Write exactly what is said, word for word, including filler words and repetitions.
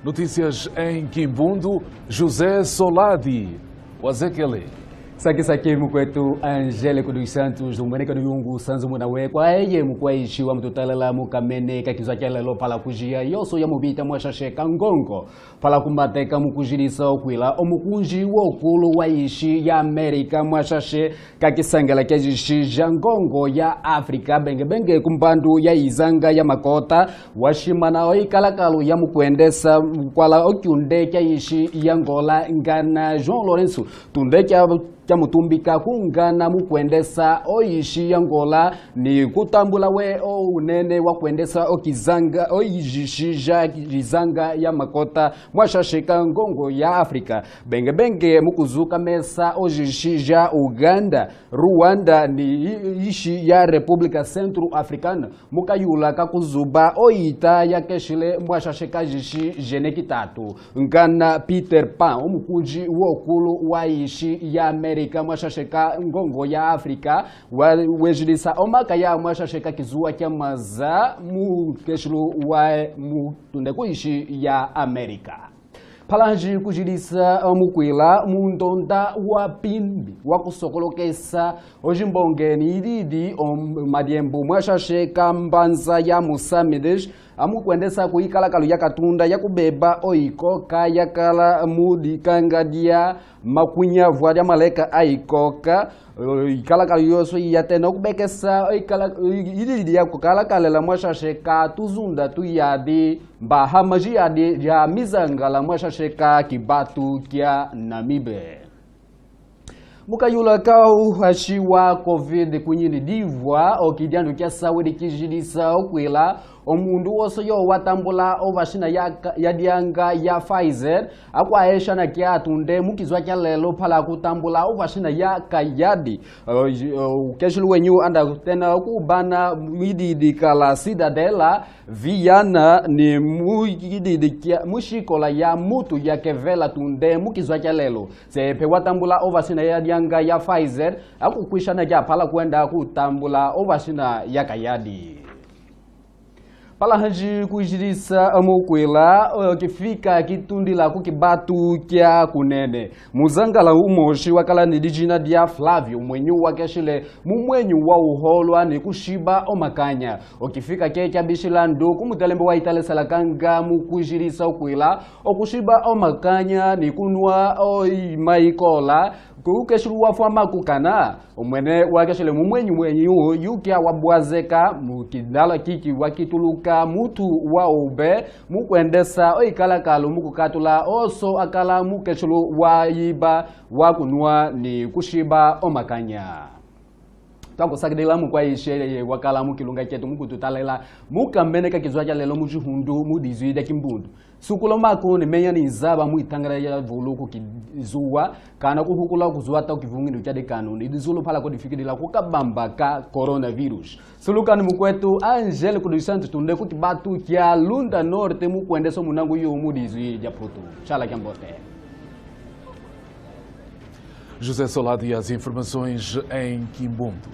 Notícias em Quimbundo, José Soladi, Wazekele. Saki saki mukwetu Angele Kudu Santos, umwenekano yungu sanzu muna we kwa eye mukwa ishi wa mututalala mukamene ka kizwa kia lelo pala kujia yoso ya mubita mwashashe ka ngongo. Pala kumateka mukujilisa okwila omukunji wokulu wa ishi ya Amerika mwashashe ka kisangala kia jishi ja ngongo ya Afrika, benge benge kumbandu ya izanga ya makota, washimana oikalakalo ya mukwendesa kwala okiunde kia ishi ya Ngola ngana João Lourenço, tunde kia kia mutumbika kungana mukwendesa oishi ya Ngola ni kutambula we ounene wa kwendesa okizanga oijishi ja izanga ya makota mwashashe ka ngongo ya Afrika. Benge benge mukuzuka mesa ojishi ja Uganda, Rwanda ni i- ishi ya República Centro Africana mukayula ka kuzuba oita ya keshile mwashashe ka jishi jene kitatu. Ngana Peter Pan, omukunji wokulu wa ishi ya Amerika mwashashe ka ngongo ya Afrika, wa- wejilisa omaka ya mwashashe ka kizuwa kia maza mukeshilo wa mutunde ku ishi ya Amerika. Palanji kujilisa omukwila mundonda wa pimbi wa kusokolokesa ojimbonge ni ididi o madiembo mwashashe ka mbanza ya Musamidish, amukwendesa ku ikalakalo ya katunda ya kubeba oikoka yakala mudikanga dia makunyavwa dia maleka aikoka. Eh, ikalakalo yoso iyatena okubekesa oikala- ididi ya kukalakalela mwashashe ka tuzunda tuyadi mba hama jiyadi ja mizangala mwashashe ka kibatu kia Namibe. Mukayula ka uhashi wa covid kunyini divwa okidiandu kia sawidi kijilisa okwila omundu woso yo watambula ovashina ya ka- ya dianga ya Pfizer akwaeshana kia tunde mukizwa kia lelo pala kutambula ovashina ya kayadi. Eh, ji- eh, ukeshulu wenyu anda tena okubana mwididi kala Ciutadella, Viana ni muyididi kia mushikola ya mutu ya kevela tunde mukizwa kia lelo. Sepe watambula ovashina ya dianga ya Pfizer akukwishana kia pala kwenda kutambula ovashina ya kayadi. Pala hanji kujilisa mukwila oyo kifika kitundila ku kibatu kia kunene. Muzangala umoshi wakala ni dijina dia Flavio mwenyu wakeshile mumwenyu wa uholwa ni kushiba omakanya. Okifika ke kiabishila ndu kumutelembe wa italesela kanga mukujilisa okwila okushiba omakanya ni kunwa oimaikola kukeshulu wafwa makukana. Omwene wakeshele mumwenyi mwenyi yu yukia wabwazeka mukidala kiki wakituluka mutu wa ube mukwendesa oikalakalo mukukatula oso akala mukeshulu wa iba wa kunwa ni kushiba omakanya. Twakusakidila mukwa ishe ye wakala mukilunga kietu mukututalela mukamene ka kizwa kia lelo mujihundu mu dizwi dia kimbundu. Sukula maku ni menya ni nzaba mu itangala ya vulu ku kizuwa kana kuhukula kuzwata ku kivungilu kia dikanu ni dizulu pala ko difikidila ku kabamba ka coronavirus. Sulukani mukwetu Angel Kudu Santos tunde ku kibatu kia Lunda Norte mukwendesa munangu yu mu dizwi dia Putu. Shala kia mbote. José Solado e as informações em Quimbundo.